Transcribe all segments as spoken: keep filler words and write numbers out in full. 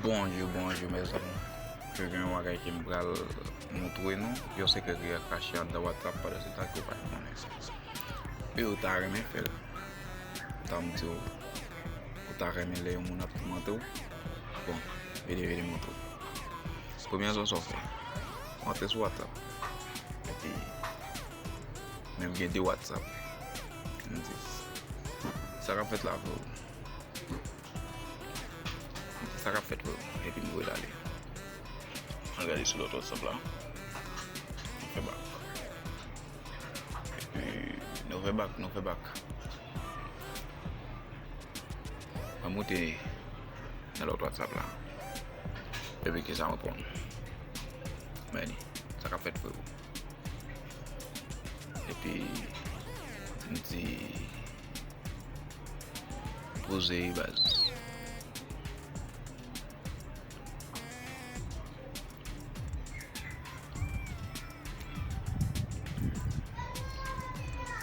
Bonjou, bonjou, mezanmi. Ke gen yon bagay ke m pral montre nou. Yon sekrè ki kache anndan WhatsApp pandan se tan ke w pa t konnen. E ou ta renmen fè l. Tanm di w, ou ta renmen lè yon moun ap toumante w. Bon, vini, vini montre w. Premye sa w fè, w antre sou WhatsApp. Epi, menm gen de WhatsApp. M di, sa k ap fèt la, freo? Sa k ap fèt, freo? Epi m voye l ale. Al gade sou lòt WhatsApp la. Nou fè bak. Epi, nou fè bak, nou fè bak. Mwen moute nan lòt WhatsApp la. Epi ki sa mwen pran? Men li, sa k ap fèt, freo? Epi, m di, poze, baz.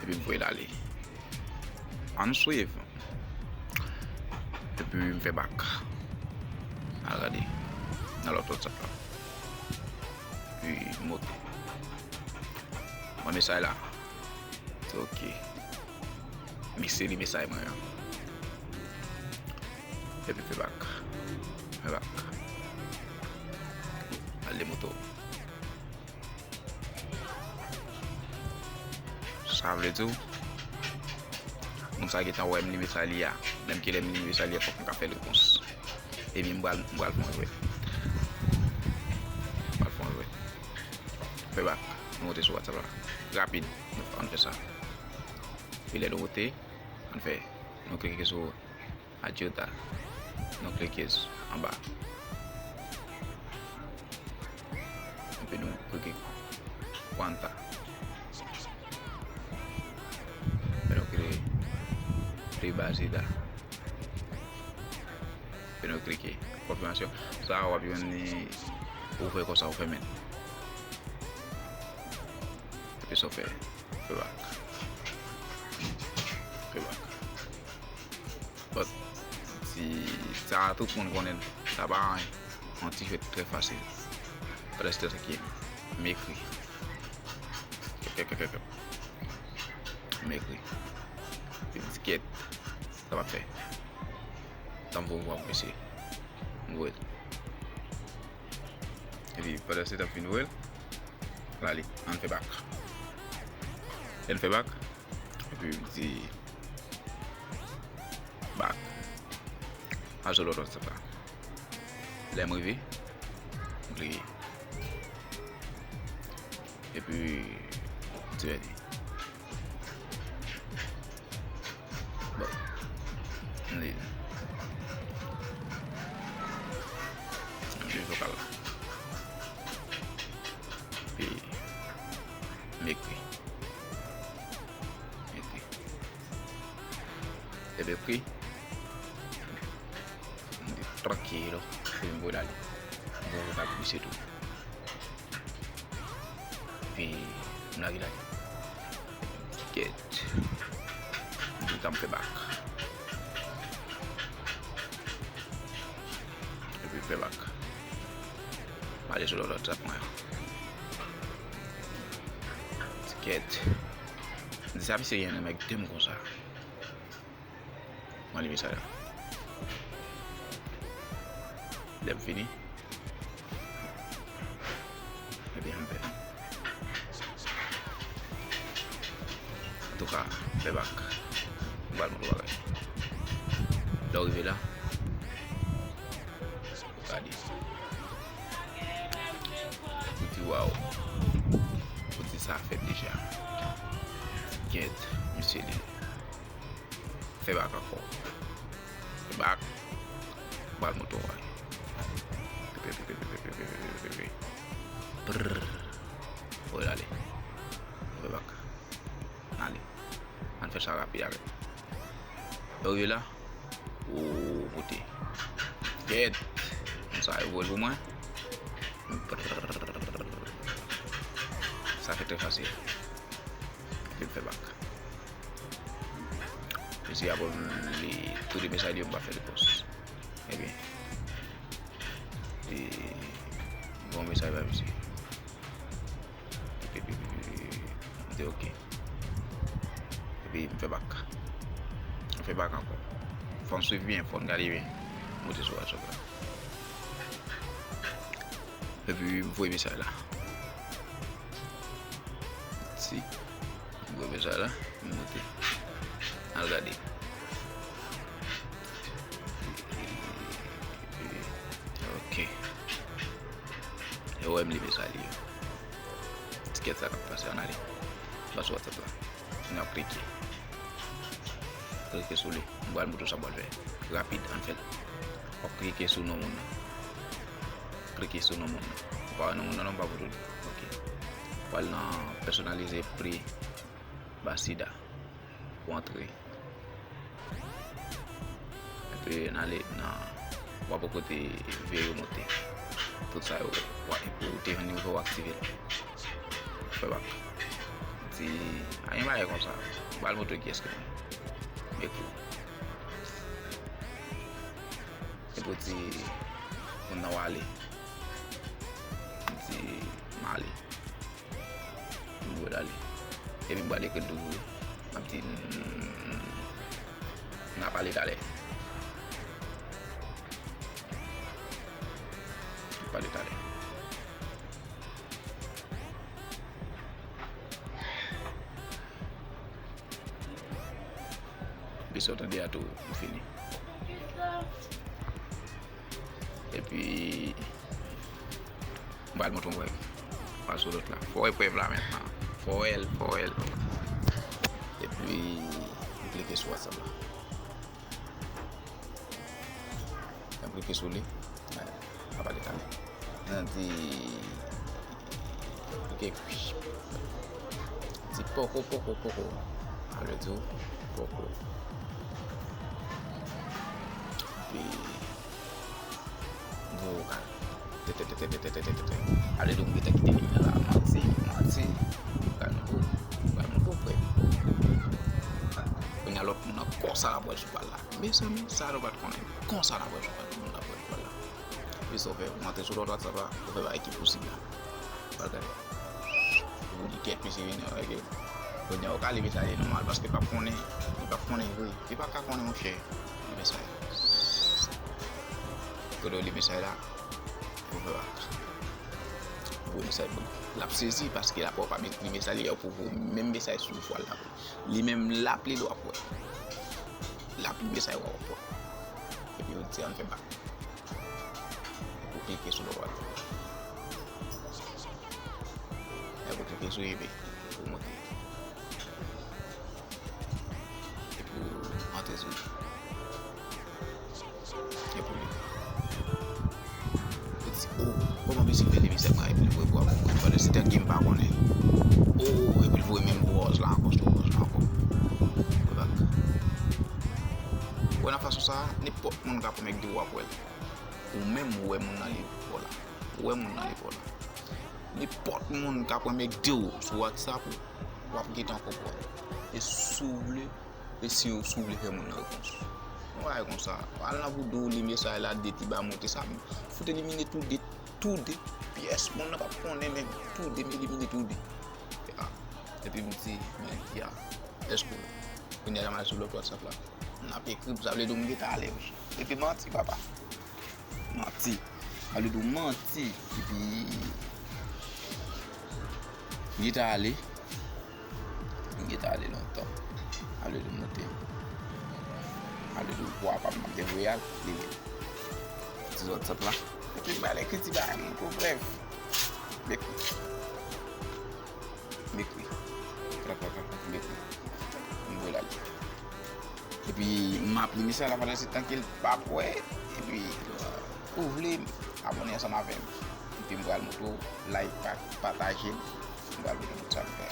Epi m voye l ale. Ann swiv. Epi m fè bak. Al gade. Nan lòt WhatsApp la. Epi m moute. Mwen mesaj la. Ok. Mwen se li mesaj mwen an. Epi fè bak. Fè bak. Al demonte w. Sa vle di w, moun sa gentan wè m li mesaj li a. Menm kilè m li mesaj li a, fòk m ka fè l repons. Epi m pral, m pral fè yon jwèt. M pral fè yon jwèt. Fè bak. Nou monte sou WhatsApp la. Rapid. Ann fè sa. Epi lè nou monte, ann fè. Nou klike sou Adyota. Nou klike s-, anba. Epi nou klike Kwanta. Epi nou klike Play Bazida. Epi nou klike konfimasyon. Sa a w ap jwenn li ouvè konsa, ou fèmen l. Epi sa w fè, fè bak. Fè bak. But, si sa a tout moun konnen, sa pa anyen. Yon ti jwèt trè fasil. Pandan se tan ke m ekri. M ekri. Epi ti kèt. Sa pa fè. Tanm pou w ap mesye. M voye l. Epi pandan se tan m fin voye l, la li, ann fè bak. Lè n fè bak, epi m di bak. Al sou lòt WhatsApp la. Lè m rive, m klike. Epi, m di, bon, m li. M li vokal la. Epi, m ekri. M ekri. Epi, ekri. M di, tranquilo. Epi, m voye l ale. M voye l al glisye tou. Epi, m lage l ale. Kèt. M di, tanm fè bak. Epi, fè bak. M ale sou lòt WhatsApp mwen an. Kèt. M di, sa misye gen nan mèg de m konsa. Mwen li mesaj la. Lè m fini. Ebyen, m fè. Antouka, fè bak. M pral montre w bagay. Lè w rive la, gade. Ou di, waw. Ou di sa fèt deja. Kèt, misye li. Fè bak ankò. Fè bak. Pral monte w. Prrr. Voye l ale. Fè bak. Ale. Ann fè sa rapid avè m. Lè w rive la. Ou pote. Kèt. Konsa, yo voye l pou mwen. Prrr. Sa fè trè fasil. Epi m fè bak. Mesye a bon, li tou de mesaj li yo m pa fè repons. Ebyen, Bon mesaj bay misye. Epi, epi, epi, epi, m di ok. Epi m fè bak. M fè bak ankò. Fò n swiv byen, fò n gade byen. Moute sou WhatsApp la. Epi m voye mesaj la. Si. M voye mesaj la. M moute. Al gade. Ok. E wè m li mesaj li yo. Ti kèt sa k ap pase, ann ale. Anba sou WhatsApp la. N ap klike. Klike sou li. M pral montre w sa m pral fè. Rapid, ann fè l. W ap klike sou non moun nan. Klike sou non moun nan. Ou pa wè non moun nan non, m pa fout ou li. Ok. W al nan pèsonalize pri Basida. Ou antre. Epi n ale nan, w ap wè kote veye yo monte. Tout sa yo, w a-, epi ou te jwenn nivo, w aktive l. Fè bak. Di, a yon bagay konsa. M pral montre kiyès ki mwen. Epi, epi w di, moun nan w ale. Di, m ale. M pral ale. Epi m pral ekri l toujou wi. M ap di, n-, n-, n a pale talè. N a pale talè. Epi sa w tande a tou, m fini. Epi, m pral montre w prèv. Pral sou lòt la. Fò w wè prèv la mentnan. Fò w wè l, fò w wè l. Epi, m klike sou WhatsApp la. M klike sou li. Apati sa, nan di, klike, di poko, poko, poko. Sa vle di poko. Epi, voye vokal. Tè, tè, tè. Ale, donk, gentan kite li la. Manti, manti. Pral montre w, pral montre w, frè. Kounye a, lòt moun nan, konsa l ap wè sou pal la. Mezanmi, sa nou pa t konnen. Konsa n ap wè sou pal, moun n ap wè sou pal la. Epi sa w fè, ou antre sou lòt WhatsApp la, ou fè bagay ki posib la. Ou pral gade. Ou di kèt, mesye vini, ok. Kounye a, ou ka li mesaj li nòmal, paske l p ap konnen, li p ap konnen vre. Li pa ka konnen, monchè. Li mesaj. Kote w li mesaj la, ou fè bak. Ou voye mesaj pou li. L ap sezi, paske l ap wè w pa met li mesaj li, ou pou voye menm mesaj sou vwal la. Li menm l ap li, l w ap wè. L ap li mesaj w ap wè. Epi ou di ann fè bak. Epi ou klike sou lòt. Epi ou klike sou epi ou monte. Epi ou antre sou li. Epi ou li. Ou di, o, kòman misye fè li misye mwen epi l voye pou avoka? Pandan se tan ke m pa konnen. O, epi l voye menm bwòz la ankò, sou bwòz la ankò. Ou bak. Ou wè nan fason sa, nenpòt moun ka pran mèg di w ap wè l. Ou menm ou wè moun nan li pa w la. Ou wè moun nan li pa w la. Nenpòt moun ka pran mèg di w sou WhatsApp ou, w ap gentan konprann. E si w vle, e si w, si w vle fè moun nan repons. Yon bagay konsa, al nan voudou, li mesaj la, de ti ba monte sa, fout elimine tou de, tou de pyès, moun nan p ap konnen menm, tou de, m elimine tou de. Ya. Epi m di, men, ya, èske w, kounye a la m al sou lòt WhatsApp la. N ap ekri, sa vle di w m gentan ale wi. Epi manti, papa. Manti. Sa vle di w manti. Epi, m gentan ale. M gentan ale lontan. Sa vle di w monte. Sa vle di w vwa pa m ap devoye al, li vin. Ti WhatsApp la. Epi m al ekri ti bagay, m pran prèv. M ekri. M ekri. Krak, krak, krak, krak, m ekri. M voye l ale. Epi, m ap li mesaj la pandan se tan ke l p ap wè. Epi, ou vle, abòne ansanm avè m. Epi, m pral montre w, like, pa-, pataje l. M pral montre w tout sa m fè.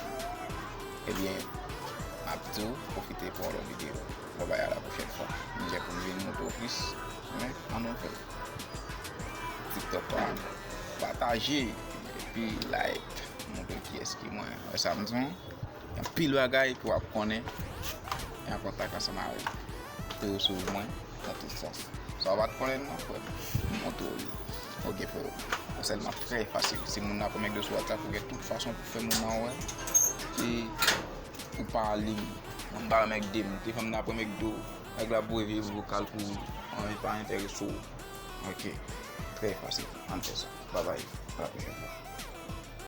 Ebyen, m ap di w, pwofite pou yon lòt videyo. Bye bye, a la pwochèn fwa. M gen pou m vin montre w plis. Men, ann nou fè l. TikTok pa m. Pataje, epi like, montre kiyès ki mwen. Wè sa m di w? Gen anpil bagay ke w ap konnen e an kontak ansanm avè m. Pou yo swiv mwen nan tout sans. Sa w pa t konnen non, frè m, m montre w li. Ok, freo. Sèlman trè fasil. Si moun nan pran McDo sou WhatsApp, ou gen tout fason pou fè moun nan wè ke ou pa anliy. Moun pa McDo, m te fè m nan pran McDo, nèg la voye vokal pou ou, anvi pa enterese w. Ok, trè fasil. Ann fè sa. Babay, a la pwochèn fwa.